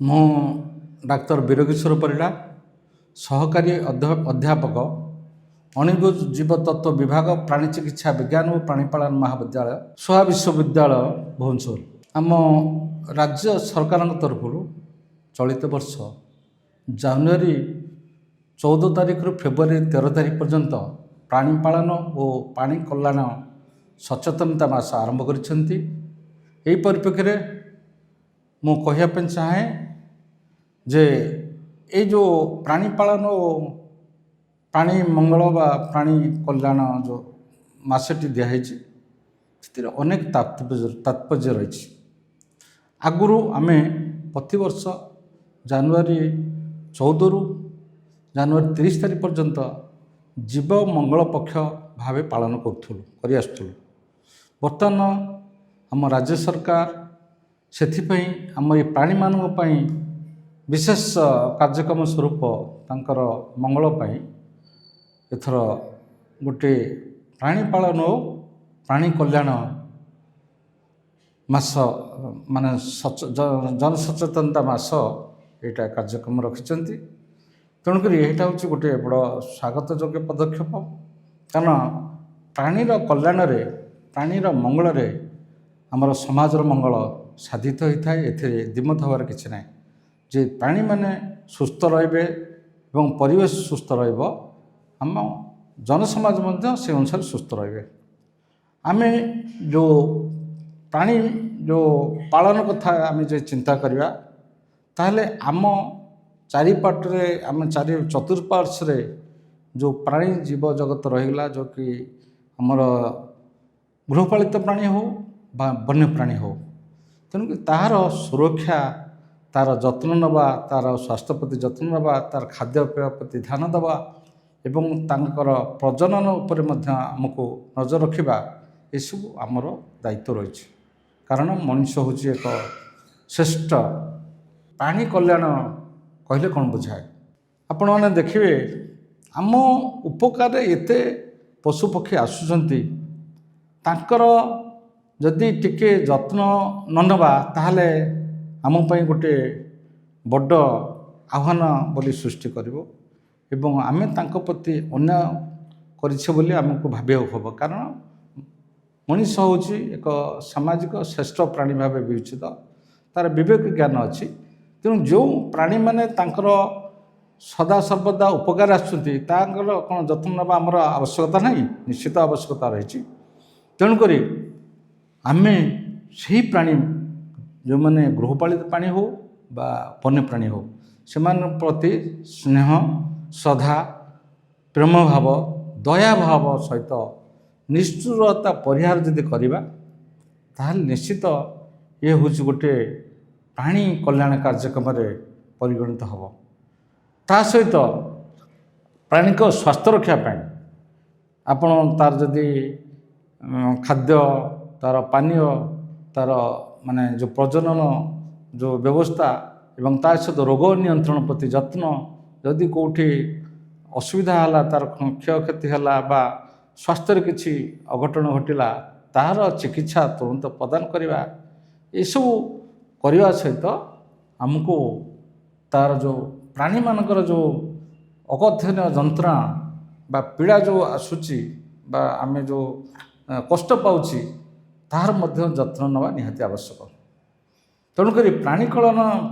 ମୁଁ ଡାକ୍ତର ବୀରକିଶୋର ପରିଡ଼ା, ସହକାରୀ ଅଧ୍ୟାପକ, ଅଣୁଜୀବ ଜୀବତତ୍ତ୍ୱ ବିଭାଗ, ପ୍ରାଣୀ ଚିକିତ୍ସା ବିଜ୍ଞାନ ଓ ପ୍ରାଣୀପାଳନ ମହାବିଦ୍ୟାଳୟ, ସୋଆ ବିଶ୍ୱବିଦ୍ୟାଳୟ, ଭୁବନେଶ୍ୱର। ଆମ ରାଜ୍ୟ ସରକାରଙ୍କ ତରଫରୁ ଚଳିତ ବର୍ଷ ଜାନୁଆରୀ 14 ତାରିଖରୁ ଫେବୃଆରୀ 13 ତାରିଖ ପର୍ଯ୍ୟନ୍ତ ପ୍ରାଣୀପାଳନ ଓ ପ୍ରାଣୀ କଲ୍ୟାଣ ସଚେତନତା ମାସ ଆରମ୍ଭ କରିଛନ୍ତି। ଏହି ପରିପ୍ରେକ୍ଷୀରେ ମୁଁ କହିବା ପାଇଁ ଚାହେଁ ଯେ ଏଇ ଯେଉଁ ପ୍ରାଣୀପାଳନ ଓ ପ୍ରାଣୀ ମଙ୍ଗଳ ବା ପ୍ରାଣୀ କଲ୍ୟାଣ ଯେଉଁ ମାସଟି ଦିଆହେଇଛି, ସେଥିରେ ଅନେକ ତାତ୍ପର୍ଯ୍ୟ ରହିଛି। ଆଗରୁ ଆମେ ପ୍ରତିବର୍ଷ ଜାନୁଆରୀ 14ରୁ ଜାନୁଆରୀ 30 ତାରିଖ ପର୍ଯ୍ୟନ୍ତ ଜୀବ ମଙ୍ଗଳ ପକ୍ଷ ଭାବେ ପାଳନ କରୁଥିଲୁ, କରିଆସୁଥିଲୁ। ବର୍ତ୍ତମାନ ଆମ ରାଜ୍ୟ ସରକାର ସେଥିପାଇଁ ଆମ ଏ ପ୍ରାଣୀମାନଙ୍କ ପାଇଁ ବିଶେଷ କାର୍ଯ୍ୟକ୍ରମ ସ୍ୱରୂପ ତାଙ୍କର ମଙ୍ଗଳ ପାଇଁ ଏଥର ଗୋଟିଏ ପ୍ରାଣୀପାଳନ ଓ ପ୍ରାଣୀ କଲ୍ୟାଣ ମାସ, ମାନେ ଜନସଚେତନତା ମାସ ଏଇଟା କାର୍ଯ୍ୟକ୍ରମ ରଖିଛନ୍ତି। ତେଣୁକରି ଏଇଟା ହେଉଛି ଗୋଟିଏ ବଡ଼ ସ୍ୱାଗତ ଯୋଗ୍ୟ ପଦକ୍ଷେପ, କାରଣ ପ୍ରାଣୀର କଲ୍ୟାଣରେ, ପ୍ରାଣୀର ମଙ୍ଗଳରେ ଆମର ସମାଜର ମଙ୍ଗଳ ସାଧିତ ହୋଇଥାଏ। ଏଥିରେ ଦ୍ୱିମତ ହେବାର କିଛି ନାହିଁ ଯେ ପ୍ରାଣୀମାନେ ସୁସ୍ଥ ରହିବେ ଏବଂ ପରିବେଶ ସୁସ୍ଥ ରହିବ, ଆମ ଜନସମାଜ ମଧ୍ୟ ସେ ଅନୁସାରେ ସୁସ୍ଥ ରହିବେ। ଆମେ ଯେଉଁ ପ୍ରାଣୀ ଯେଉଁ ପାଳନ କଥା ଆମେ ଯଦି ଚିନ୍ତା କରିବା, ତାହେଲେ ଆମ ଚାରିପାଟରେ, ଆମ ଚତୁଃପାର୍ଶ୍ୱରେ ଯେଉଁ ପ୍ରାଣୀ ଜୀବ ଜଗତ ରହିଗଲା, ଯେଉଁକି ଆମର ଗୃହପାଳିତ ପ୍ରାଣୀ ହେଉ ବା ବନ୍ୟ ପ୍ରାଣୀ ହେଉ, ତେଣୁକରି ତାହାର ସୁରକ୍ଷା, ତା'ର ଯତ୍ନ ନେବା, ତା'ର ସ୍ୱାସ୍ଥ୍ୟ ପ୍ରତି ଯତ୍ନ ନେବା, ତା'ର ଖାଦ୍ୟପେୟ ପ୍ରତି ଧ୍ୟାନ ଦେବା ଏବଂ ତାଙ୍କର ପ୍ରଜନନ ଉପରେ ମଧ୍ୟ ଆମକୁ ନଜର ରଖିବା, ଏସବୁ ଆମର ଦାୟିତ୍ୱ ରହିଛି। କାରଣ ମଣିଷ ହେଉଛି ଏକ ଶ୍ରେଷ୍ଠ ପ୍ରାଣୀ। କଲ୍ୟାଣ କହିଲେ କ'ଣ ବୁଝାଏ? ଆପଣମାନେ ଦେଖିବେ, ଆମ ଉପକାରରେ ଏତେ ପଶୁପକ୍ଷୀ ଆସୁଛନ୍ତି, ତାଙ୍କର ଯଦି ଟିକେ ଯତ୍ନ ନ ନେବା, ତାହେଲେ ଆମ ପାଇଁ ଗୋଟେ ବଡ଼ ଆହ୍ୱାନ ବୋଲି ସୃଷ୍ଟି କରିବ ଏବଂ ଆମେ ତାଙ୍କ ପ୍ରତି ଅନ୍ୟାୟ କରିଛେ ବୋଲି ଆମକୁ ଭାବିବାକୁ ହେବ। କାରଣ ମଣିଷ ହେଉଛି ଏକ ସାମାଜିକ ଶ୍ରେଷ୍ଠ ପ୍ରାଣୀ ଭାବେ ବିବେଚିତ, ତା'ର ବିବେକ ଜ୍ଞାନ ଅଛି। ତେଣୁ ଯେଉଁ ପ୍ରାଣୀମାନେ ତାଙ୍କର ସଦାସର୍ବଦା ଉପକାର ଆସୁଛନ୍ତି, ତାଙ୍କର କ'ଣ ଯତ୍ନ ନେବା ଆମର ଆବଶ୍ୟକତା ନାହିଁ? ନିଶ୍ଚିତ ଆବଶ୍ୟକତା ରହିଛି। ତେଣୁକରି ଆମେ ସେହି ପ୍ରାଣୀ, ଯେଉଁମାନେ ଗୃହପାଳିତ ପ୍ରାଣୀ ହେଉ ବା ବନ୍ୟପ୍ରାଣୀ ହେଉ, ସେମାନଙ୍କ ପ୍ରତି ସ୍ନେହ, ଶ୍ରଦ୍ଧା, ପ୍ରେମ ଭାବ, ଦୟା ଭାବ ସହିତ ନିଷ୍ଠୁରତା ପରିହାର ଯଦି କରିବା, ତାହେଲେ ନିଶ୍ଚିତ ଇଏ ହେଉଛି ଗୋଟିଏ ପ୍ରାଣୀ କଲ୍ୟାଣ କାର୍ଯ୍ୟକ୍ରମରେ ପରିଗଣିତ ହେବ। ତା ସହିତ ପ୍ରାଣୀଙ୍କ ସ୍ୱାସ୍ଥ୍ୟ ରକ୍ଷା ପାଇଁ ଆପଣ ତାର ଯଦି ଖାଦ୍ୟ, ତାର ପାନୀୟ, ତାର ମାନେ ଯେଉଁ ପ୍ରଜନନ ଯେଉଁ ବ୍ୟବସ୍ଥା ଏବଂ ତା ସହିତ ରୋଗ ନିୟନ୍ତ୍ରଣ ପ୍ରତି ଯତ୍ନ, ଯଦି କେଉଁଠି ଅସୁବିଧା ହେଲା, ତାର କ୍ଷୟକ୍ଷତି ହେଲା ବା ସ୍ୱାସ୍ଥ୍ୟରେ କିଛି ଅଘଟଣ ଘଟିଲା, ତାହାର ଚିକିତ୍ସା ତୁରନ୍ତ ପ୍ରଦାନ କରିବା, ଏସବୁ କରିବା ସହିତ ଆମକୁ ତାର ଯେଉଁ ପ୍ରାଣୀମାନଙ୍କର ଯେଉଁ ଅକଥନୀୟ ଯନ୍ତ୍ରଣା ବା ପୀଡ଼ା ଯେଉଁ ଆସୁଛି ବା ଆମେ ଯେଉଁ କଷ୍ଟ ପାଉଛି, ତାହାର ମଧ୍ୟ ଯତ୍ନ ନେବା ନିହାତି ଆବଶ୍ୟକ। ତେଣୁକରି ପ୍ରାଣୀ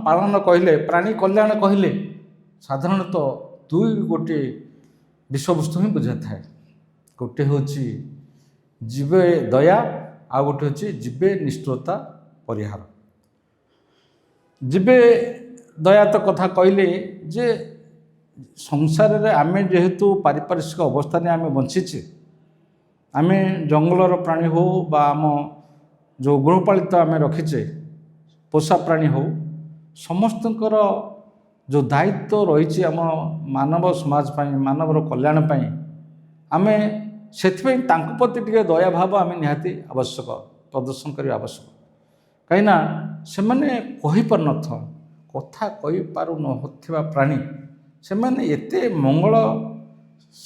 ପାଳନ କହିଲେ, ପ୍ରାଣୀ କଲ୍ୟାଣ କହିଲେ ସାଧାରଣତଃ ଦୁଇ ଗୋଟିଏ ବିଷୟବସ୍ତୁ ହିଁ ବୁଝାଇଥାଏ। ଗୋଟେ ହେଉଛି ଜୀବେ ଦୟା, ଆଉ ଗୋଟେ ହେଉଛି ଜୀବେ ନିଷ୍ଠୁରତା ପରିହାର। ଜୀବେ ଦୟା ତ କଥା କହିଲେ ଯେ ସଂସାରରେ ଆମେ ଯେହେତୁ ପାରିପାର୍ଶ୍ୱିକ ଅବସ୍ଥାରେ ଆମେ ବଞ୍ଚିଛେ, ଆମେ ଜଙ୍ଗଲର ପ୍ରାଣୀ ହେଉ ବା ଆମ ଯେଉଁ ଗୃହପାଳିତ ଆମେ ରଖିଛେ ପୋଷା ପ୍ରାଣୀ ହେଉ, ସମସ୍ତଙ୍କର ଯେଉଁ ଦାୟିତ୍ୱ ରହିଛି ଆମ ମାନବ ସମାଜ ପାଇଁ, ମାନବର କଲ୍ୟାଣ ପାଇଁ, ଆମେ ସେଥିପାଇଁ ତାଙ୍କ ପ୍ରତି ଟିକେ ଦୟାଭାବ ଆମେ ନିହାତି ଆବଶ୍ୟକ, ପ୍ରଦର୍ଶନ କରିବା ଆବଶ୍ୟକ। କାହିଁକିନା ସେମାନେ କହିପାରୁନଥାନ୍ତି, କଥା କହିପାରୁନଥିବା ପ୍ରାଣୀ ସେମାନେ ଏତେ ମଙ୍ଗଳ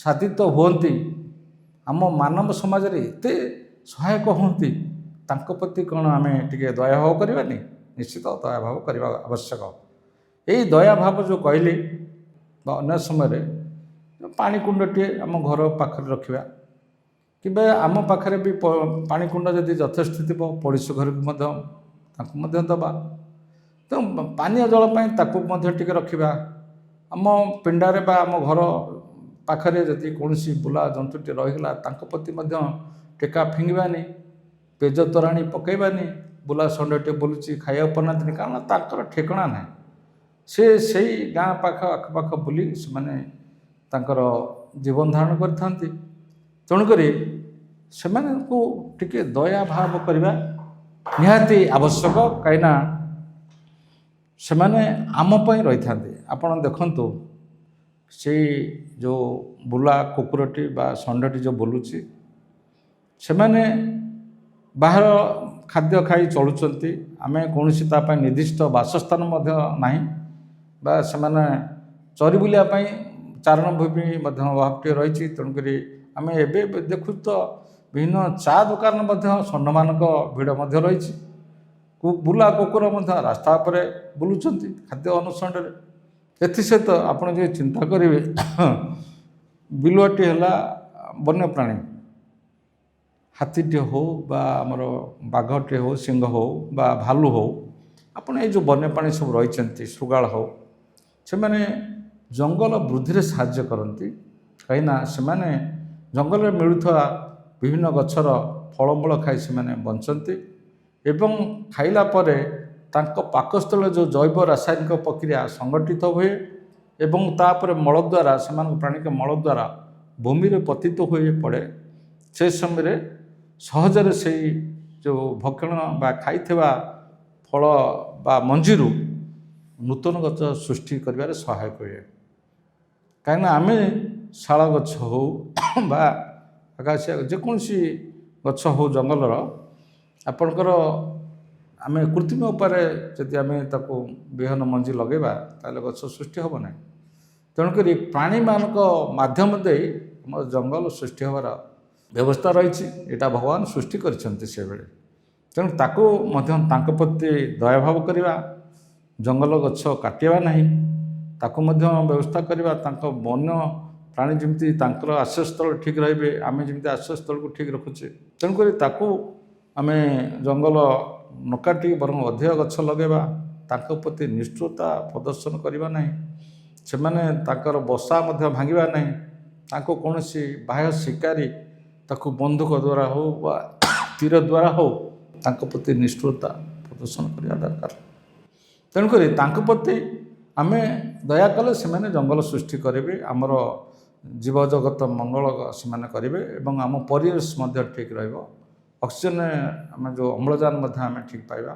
ସାଧିତ ହୁଅନ୍ତି, ଆମ ମାନବ ସମାଜରେ ଏତେ ସହାୟକ ହୁଅନ୍ତି, ତାଙ୍କ ପ୍ରତି କ'ଣ ଆମେ ଟିକେ ଦୟାଭାବ କରିବାନି? ନିଶ୍ଚିତ ଦୟାଭାବ କରିବା ଆବଶ୍ୟକ। ଏଇ ଦୟା ଭାବ ଯେଉଁ କହିଲି, ବା ଅନ୍ୟ ସମୟରେ ପାଣି କୁଣ୍ଡଟିଏ ଆମ ଘର ପାଖରେ ରଖିବା, କିମ୍ବା ଆମ ପାଖରେ ବି ପାଣି କୁଣ୍ଡ ଯଦି ଯଥେଷ୍ଟ ଥିବ, ପଡ଼ିଶା ଘରକୁ ମଧ୍ୟ ତାଙ୍କୁ ମଧ୍ୟ ଦେବା। ତ ପାନୀୟ ଜଳ ପାଇଁ ତାକୁ ମଧ୍ୟ ଟିକେ ରଖିବା। ଆମ ପିଣ୍ଡାରେ ବା ଆମ ଘର ପାଖରେ ଯଦି କୌଣସି ବୁଲା ଜନ୍ତୁଟି ରହିଗଲା, ତାଙ୍କ ପ୍ରତି ମଧ୍ୟ ଟେକା ଫିଙ୍ଗିବାନି, ପେଜ ତୋରାଣି ପକାଇବାନି। ବୁଲା ଷଣ୍ଢଟିଏ ବୁଲୁଛି, ଖାଇବାକୁ ପାଉନାହାନ୍ତିନି, କାରଣ ତାଙ୍କର ଠିକଣା ନାହିଁ। ସେ ସେଇ ଗାଁ ପାଖ ଆଖପାଖ ବୁଲି ସେମାନେ ତାଙ୍କର ଜୀବନ ଧାରଣ କରିଥାନ୍ତି। ତେଣୁକରି ସେମାନଙ୍କୁ ଟିକେ ଦୟା ଭାବ କରିବା ନିହାତି ଆବଶ୍ୟକ, କାହିଁକିନା ସେମାନେ ଆମ ପାଇଁ ରହିଥାନ୍ତି। ଆପଣ ଦେଖନ୍ତୁ, ସେଇ ଯେଉଁ ବୁଲା କୁକୁରଟି ବା ଷଣ୍ଢଟି ଯେଉଁ ବୁଲୁଛି, ସେମାନେ ବାହାର ଖାଦ୍ୟ ଖାଇ ଚଳୁଛନ୍ତି। ଆମେ କୌଣସି ତା ପାଇଁ ନିର୍ଦ୍ଦିଷ୍ଟ ବାସସ୍ଥାନ ମଧ୍ୟ ନାହିଁ, ବା ସେମାନେ ଚରି ବୁଲିବା ପାଇଁ ଚାରଣ ଭୂମି ମଧ୍ୟ ଅଭାବ ଟିକେ ରହିଛି। ତେଣୁକରି ଆମେ ଏବେ ଦେଖୁଛୁ ତ, ବିଭିନ୍ନ ଚା ଦୋକାନ ମଧ୍ୟ ଷଣ୍ଢମାନଙ୍କ ଭିଡ଼ ମଧ୍ୟ ରହିଛି। ବୁଲା କୁକୁର ମଧ୍ୟ ରାସ୍ତା ଉପରେ ବୁଲୁଛନ୍ତି ଖାଦ୍ୟ ଅନୁସରଣରେ। ଏଥିସହିତ ଆପଣ ଯଦି ଚିନ୍ତା କରିବେ, ବିଲୁଆଟି ହେଲା ବନ୍ୟପ୍ରାଣୀ, ହାତୀଟି ହଉ ବା ଆମର ବାଘଟି ହଉ, ସିଂହ ହଉ ବା ଭାଲୁ ହଉ, ଆପଣ ଏଇ ଯେଉଁ ବନ୍ୟପ୍ରାଣୀ ସବୁ ରହିଛନ୍ତି, ଶୃଗାଳ ହଉ, ସେମାନେ ଜଙ୍ଗଲ ବୃଦ୍ଧିରେ ସାହାଯ୍ୟ କରନ୍ତି। କାହିଁକିନା ସେମାନେ ଜଙ୍ଗଲରେ ମିଳୁଥିବା ବିଭିନ୍ନ ଗଛର ଫଳମୂଳ ଖାଇ ସେମାନେ ବଞ୍ଚନ୍ତି ଏବଂ ଖାଇଲା ପରେ ତାଙ୍କ ପାକସ୍ଥଳରେ ଯେଉଁ ଜୈବ ରାସାୟନିକ ପ୍ରକ୍ରିୟା ସଂଗଠିତ ହୁଏ ଏବଂ ତାପରେ ମଳ ଦ୍ୱାରା, ସେମାନଙ୍କ ପ୍ରାଣୀଙ୍କ ମଳ ଦ୍ୱାରା ଭୂମିରେ ପତିତ ହୋଇ ପଡ଼େ। ସେ ସମୟରେ ସହଜରେ ସେଇ ଯେଉଁ ଭକ୍ଷଣ ବା ଖାଇଥିବା ଫଳ ବା ମଞ୍ଜିରୁ ନୂତନ ଗଛ ସୃଷ୍ଟି କରିବାରେ ସହାୟକ ହୁଏ। କାହିଁକିନା ଆମେ ଶାଳ ଗଛ ହଉ ବା ଆକାଶିଆ ଯେକୌଣସି ଗଛ ହଉ ଜଙ୍ଗଲର, ଆପଣଙ୍କର ଆମେ କୃତ୍ରିମ ଉପାୟରେ ଯଦି ଆମେ ତାକୁ ବିହନ ମଞ୍ଜି ଲଗାଇବା, ତାହେଲେ ଗଛ ସୃଷ୍ଟି ହେବ ନାହିଁ। ତେଣୁକରି ପ୍ରାଣୀମାନଙ୍କ ମାଧ୍ୟମ ଦେଇ ଆମର ଜଙ୍ଗଲ ସୃଷ୍ଟି ହେବାର ବ୍ୟବସ୍ଥା ରହିଛି। ଏଇଟା ଭଗବାନ ସୃଷ୍ଟି କରିଛନ୍ତି ସେଭଳି। ତେଣୁ ତାକୁ ମଧ୍ୟ ତାଙ୍କ ପ୍ରତି ଦୟାଭାବ କରିବା, ଜଙ୍ଗଲ ଗଛ କାଟିବା ନାହିଁ, ତାକୁ ମଧ୍ୟ ବ୍ୟବସ୍ଥା କରିବା। ତାଙ୍କ ବନ୍ୟ ପ୍ରାଣୀ ଯେମିତି ତାଙ୍କର ଆଶ୍ରୟସ୍ଥଳ ଠିକ୍ ରହିବେ, ଆମେ ଯେମିତି ଆଶ୍ରୟସ୍ଥଳକୁ ଠିକ୍ ରଖୁଛେ। ତେଣୁକରି ତାକୁ ଆମେ ଜଙ୍ଗଲ ନ କାଟି ବରଂ ଅଧିକ ଗଛ ଲଗାଇବା। ତାଙ୍କ ପ୍ରତି ନିଷ୍ଠୁରତା ପ୍ରଦର୍ଶନ କରିବା ନାହିଁ। ସେମାନେ ତାଙ୍କର ବସା ମଧ୍ୟ ଭାଙ୍ଗିବା ନାହିଁ। ତାଙ୍କୁ କୌଣସି ବାହ୍ୟ ଶିକାରୀ, ତାକୁ ବନ୍ଧୁକ ଦ୍ୱାରା ହେଉ ବା ତୀର ଦ୍ୱାରା ହେଉ, ତାଙ୍କ ପ୍ରତି ନିଷ୍ଠୁରତା ପ୍ରଦର୍ଶନ କରିବା ଦରକାର। ତେଣୁକରି ତାଙ୍କ ପ୍ରତି ଆମେ ଦୟା କଲେ ସେମାନେ ଜଙ୍ଗଲ ସୃଷ୍ଟି କରିବେ, ଆମର ଜୀବଜଗତ ମଙ୍ଗଳ ସେମାନେ କରିବେ ଏବଂ ଆମ ପରିବେଶ ମଧ୍ୟ ଠିକ୍ ରହିବ। ଅକ୍ସିଜେନ୍, ଆମେ ଯେଉଁ ଅମ୍ଳଜାନ ମଧ୍ୟ ଆମେ ଠିକ୍ ପାଇବା।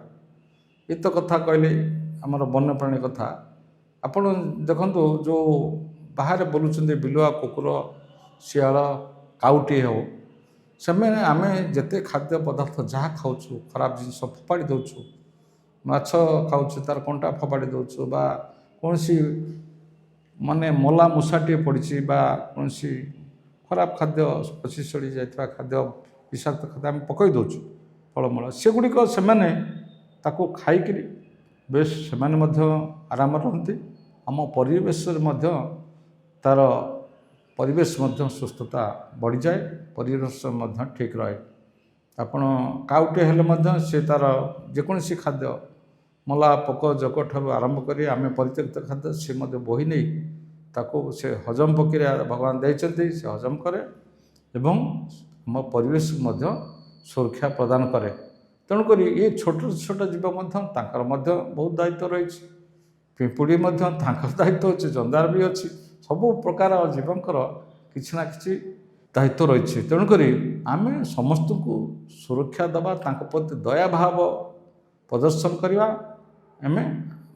ଏତ କଥା କହିଲେ ଆମର ବନ୍ୟପ୍ରାଣୀ କଥା। ଆପଣ ଦେଖନ୍ତୁ, ଯେଉଁ ବାହାରେ ବୁଲୁଛନ୍ତି ବିଲୁଆ, କୁକୁର, ଶିଆଳ, କାଉଟିଏ ହେଉ, ସେମାନେ ଆମେ ଯେତେ ଖାଦ୍ୟ ପଦାର୍ଥ ଯାହା ଖାଉଛୁ, ଖରାପ ଜିନିଷ ଫୋପାଡ଼ି ଦେଉଛୁ। ମାଛ ଖାଉଛୁ, ତା'ର କଣ୍ଟା ଫୋପାଡ଼ି ଦେଉଛୁ, ବା କୌଣସି ମାନେ ମଲା ମୂଷାଟିଏ ପଡ଼ିଛି ବା କୌଣସି ଖରାପ ଖାଦ୍ୟ, ପଚି ସଢ଼ି ଯାଇଥିବା ଖାଦ୍ୟ, ବିଷାକ୍ତ ଖାଦ୍ୟ ଆମେ ପକାଇ ଦେଉଛୁ, ଫଳମୂଳ, ସେଗୁଡ଼ିକ ସେମାନେ ତାକୁ ଖାଇକିରି ବେଶ ସେମାନେ ମଧ୍ୟ ଆରାମରେ ରହନ୍ତି। ଆମ ପରିବେଶରେ ମଧ୍ୟ ତା'ର ପରିବେଶ ମଧ୍ୟ ସୁସ୍ଥତା ବଢ଼ିଯାଏ, ପରିବେଶ ମଧ୍ୟ ଠିକ୍ ରହେ। ଆପଣ କାଉଟେ ହେଲେ ମଧ୍ୟ ସେ ତା'ର ଯେକୌଣସି ଖାଦ୍ୟ, ମଲା ପୋକ ଜୋକ ଠାରୁ ଆରମ୍ଭ କରି ଆମେ ପରିତ୍ୟକ୍ତ ଖାଦ୍ୟ, ସେ ମଧ୍ୟ ବୋହି ନେଇ ତାକୁ ସେ ହଜମ ପ୍ରକ୍ରିୟା ଭଗବାନ ଦେଇଛନ୍ତି, ସେ ହଜମ କରେ ଏବଂ ଆମ ପରିବେଶକୁ ମଧ୍ୟ ସୁରକ୍ଷା ପ୍ରଦାନ କରେ। ତେଣୁକରି ଏ ଛୋଟ ଛୋଟ ଜୀବ ମଧ୍ୟ, ତାଙ୍କର ମଧ୍ୟ ବହୁତ ଦାୟିତ୍ୱ ରହିଛି। ପିମ୍ପୁଡ଼ି ମଧ୍ୟ ତାଙ୍କର ଦାୟିତ୍ୱ ଅଛି, ଜନ୍ଦାର ବି ଅଛି। ସବୁ ପ୍ରକାର ଜୀବଙ୍କର କିଛି ନା କିଛି ଦାୟିତ୍ୱ ରହିଛି। ତେଣୁକରି ଆମେ ସମସ୍ତଙ୍କୁ ସୁରକ୍ଷା ଦେବା, ତାଙ୍କ ପ୍ରତି ଦୟାଭାବ ପ୍ରଦର୍ଶନ କରିବା, ଆମେ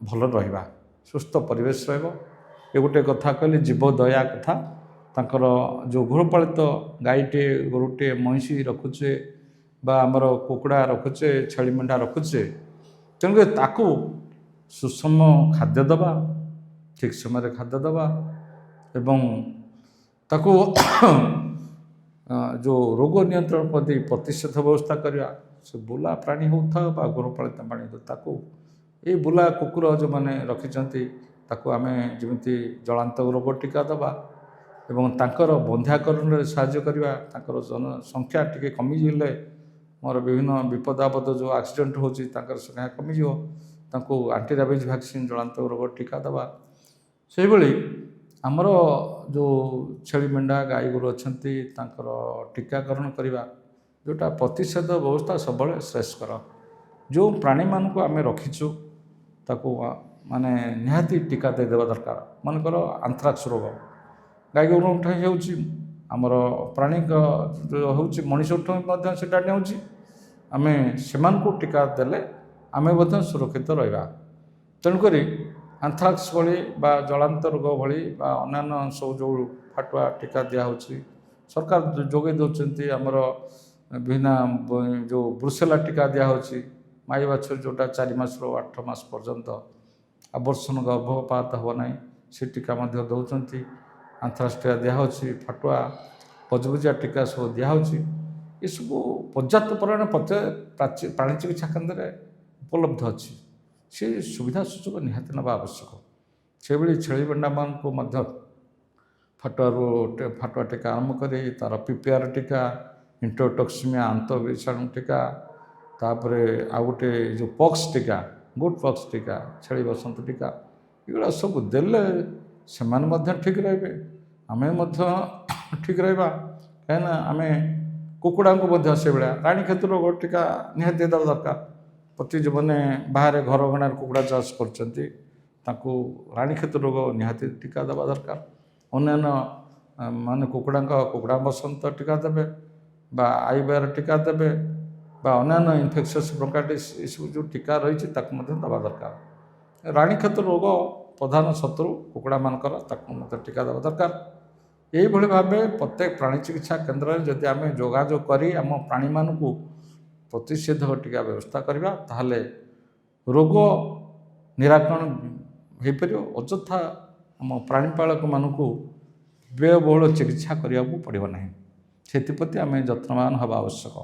ଭଲ ରହିବା, ସୁସ୍ଥ ପରିବେଶ ରହିବ। ଏ ଗୋଟେ କଥା କହିଲେ ଜୀବ ଦୟା କଥା। ତାଙ୍କର ଯେଉଁ ଗୃହପାଳିତ ଗାଈଟିଏ, ଗୋରୁଟିଏ, ମଇଁଷି ରଖୁଛେ ବା ଆମର କୁକୁଡ଼ା ରଖୁଛେ, ଛେଳି ମେଣ୍ଢା ରଖୁଛେ, ତେଣୁକରି ତାକୁ ସୁଷମ ଖାଦ୍ୟ ଦେବା, ଠିକ୍ ସମୟରେ ଖାଦ୍ୟ ଦେବା ଏବଂ ତାକୁ ଯେଉଁ ରୋଗ ନିୟନ୍ତ୍ରଣ ପ୍ରତି ପ୍ରତିଷେଧ ବ୍ୟବସ୍ଥା କରିବା। ସେ ବୁଲା ପ୍ରାଣୀ ହେଉଥାଉ ବା ଗୃହପାଳିତ ପ୍ରାଣୀ ହେଉ, ତାକୁ ଏଇ ବୁଲା କୁକୁର ଯେଉଁମାନେ ରଖିଛନ୍ତି, ତାକୁ ଆମେ ଯେମିତି ଜଳାନ୍ତକ ରୋଗ ଟୀକା ଦେବା ଏବଂ ତାଙ୍କର ବନ୍ଧ୍ୟାକରଣରେ ସାହାଯ୍ୟ କରିବା। ତାଙ୍କର ଜନସଂଖ୍ୟା ଟିକେ କମିଗଲେ ମୋର ବିଭିନ୍ନ ବିପଦ ଆପଦ ଯେଉଁ ଆକ୍ସିଡେଣ୍ଟ ହେଉଛି, ତାଙ୍କର ସଂଖ୍ୟା କମିଯିବ। ତାଙ୍କୁ ଆଣ୍ଟିରାବିଜ୍ ଭ୍ୟାକ୍ସିନ୍, ଜଳାନ୍ତକ ରୋଗ ଟୀକା ଦେବା। ସେହିଭଳି ଆମର ଯେଉଁ ଛେଳି, ମେଣ୍ଢା, ଗାଈ ଗୋରୁ ଅଛନ୍ତି, ତାଙ୍କର ଟୀକାକରଣ କରିବା, ଯେଉଁଟା ପ୍ରତିଷେଧ ବ୍ୟବସ୍ଥା ସବୁବେଳେ ଶ୍ରେୟସ୍କର। ଯେଉଁ ପ୍ରାଣୀମାନଙ୍କୁ ଆମେ ରଖିଛୁ, ତାକୁ ମାନେ ନିହାତି ଟୀକା ଦେଇଦେବା ଦରକାର। ମନେକର ଆନ୍ଥ୍ରାକ୍ସ ରୋଗ ଗାଈ ଗୋରୁଙ୍କ ଠେଇଁ ହେଉଛି, ଆମର ପ୍ରାଣୀଙ୍କ ଯେଉଁ ହେଉଛି, ମଣିଷଠୁ ମଧ୍ୟ ସେଇଟା ନେଉଛି। ଆମେ ସେମାନଙ୍କୁ ଟୀକା ଦେଲେ ଆମେ ମଧ୍ୟ ସୁରକ୍ଷିତ ରହିବା। ତେଣୁକରି ଆନ୍ଥ୍ରାକ୍ସ ଭଳି ବା ଜଳାନ୍ତ ରୋଗ ଭଳି ବା ଅନ୍ୟାନ୍ୟ ସବୁ ଯେଉଁ ଫାଟୁଆ ଟୀକା ଦିଆହେଉଛି, ସରକାର ଯୋଗାଇ ଦେଉଛନ୍ତି। ଆମର ବିଭିନ୍ନ ଯେଉଁ ବ୍ରୁସେଲା ଟୀକା ଦିଆହେଉଛି ମାଇ ବାଛୁରୀ, ଯେଉଁଟା 4 ମାସରୁ 8 ମାସ ପର୍ଯ୍ୟନ୍ତ ଆବର୍ସନ, ଗର୍ଭପାତ ହେବ ନାହିଁ, ସେ ଟୀକା ମଧ୍ୟ ଦେଉଛନ୍ତି। ଆନ୍ଥ୍ରାକ୍ସ ଟୀକା ଦିଆହେଉଛି, ଫାଟୁଆ, ବଜବଜିଆ ଟୀକା ସବୁ ଦିଆହେଉଛି। ଏସବୁ ପର୍ଯ୍ୟାପ୍ତ ପରିମାଣ ପ୍ରତ୍ୟେକ ପ୍ରାଣୀ ଚିକିତ୍ସା କେନ୍ଦ୍ରରେ ଉପଲବ୍ଧ ଅଛି। ସେ ସୁବିଧା ସୁଯୋଗ ନିହାତି ନେବା ଆବଶ୍ୟକ। ସେଭଳି ଛେଳି ମେଣ୍ଢାମାନଙ୍କୁ ମଧ୍ୟ ଫାଟୁଆ ଟୀକା ଆରମ୍ଭ କରି ତା'ର ପିପିଆର୍ ଟୀକା, ଇଣ୍ଟରଟକ୍ସିମିଆ ଆନ୍ତ ବିଷାଣୁ ଟୀକା, ତାପରେ ଆଉ ଗୋଟେ ଯେଉଁ ପକ୍ସ ଟୀକା, ଗୁଡ୍ ପକ୍ସ ଟୀକା, ଛେଳି ବସନ୍ତ ଟୀକା, ଏଗୁଡ଼ା ସବୁ ଦେଲେ ସେମାନେ ମଧ୍ୟ ଠିକ୍ ରହିବେ, ଆମେ ମଧ୍ୟ ଠିକ୍ ରହିବା। କାହିଁକିନା ଆମେ କୁକୁଡ଼ାଙ୍କୁ ମଧ୍ୟ ସେଇଭଳିଆ ରାଣୀକ୍ଷେତ ରୋଗ ଟୀକା ନିହାତି ଦେବା ଦରକାର। ପ୍ରତି ଯେଉଁମାନେ ବାହାରେ ଘର ଅଗଣାରେ କୁକୁଡ଼ା ଚାଷ କରୁଛନ୍ତି, ତାଙ୍କୁ ରାଣୀକ୍ଷେତ ରୋଗ ନିହାତି ଟୀକା ଦେବା ଦରକାର। ଅନ୍ୟାନ୍ୟ ମାନେ କୁକୁଡ଼ାଙ୍କ କୁକୁଡ଼ା ବସନ୍ତ ଟୀକା ଦେବେ ବା ଆଇବିଆର ଟୀକା ଦେବେ ବା ଅନ୍ୟାନ୍ୟ ଇନଫେକ୍ସସ୍ ବ୍ରୋଙ୍କାଇଟିସ୍, ଏସବୁ ଯେଉଁ ଟୀକା ରହିଛି, ତାକୁ ମଧ୍ୟ ଦେବା ଦରକାର। ରାଣୀକ୍ଷେତ ରୋଗ ପ୍ରଧାନ ଶତ୍ରୁ କୁକୁଡ଼ାମାନଙ୍କର, ତାକୁ ମଧ୍ୟ ଟୀକା ଦେବା ଦରକାର। ଏଇଭଳି ଭାବେ ପ୍ରତ୍ୟେକ ପ୍ରାଣୀ ଚିକିତ୍ସା କେନ୍ଦ୍ରରେ ଯଦି ଆମେ ଯୋଗାଯୋଗ କରି ଆମ ପ୍ରାଣୀମାନଙ୍କୁ ପ୍ରତିଷେଧକ ଟୀକା ବ୍ୟବସ୍ଥା କରିବା, ତାହେଲେ ରୋଗ ନିରାକରଣ ହୋଇପାରିବ। ଅଯଥା ଆମ ପ୍ରାଣୀପାଳକମାନଙ୍କୁ ବ୍ୟୟବହୁଳ ଚିକିତ୍ସା କରିବାକୁ ପଡ଼ିବ ନାହିଁ। ସେଥିପ୍ରତି ଆମେ ଯତ୍ନବାନ ହେବା ଆବଶ୍ୟକ।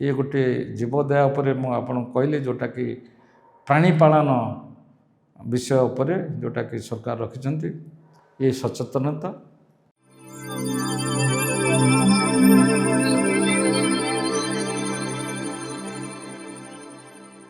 ଇଏ ଗୋଟିଏ ଜୀବଦୟା ଉପରେ ମୁଁ ଆପଣଙ୍କୁ କହିଲି, ଯେଉଁଟାକି ପ୍ରାଣୀ ପାଳନ ବିଷୟ ଉପରେ, ଯେଉଁଟାକି ସରକାର ରଖିଛନ୍ତି ଏ ସଚେତନତା।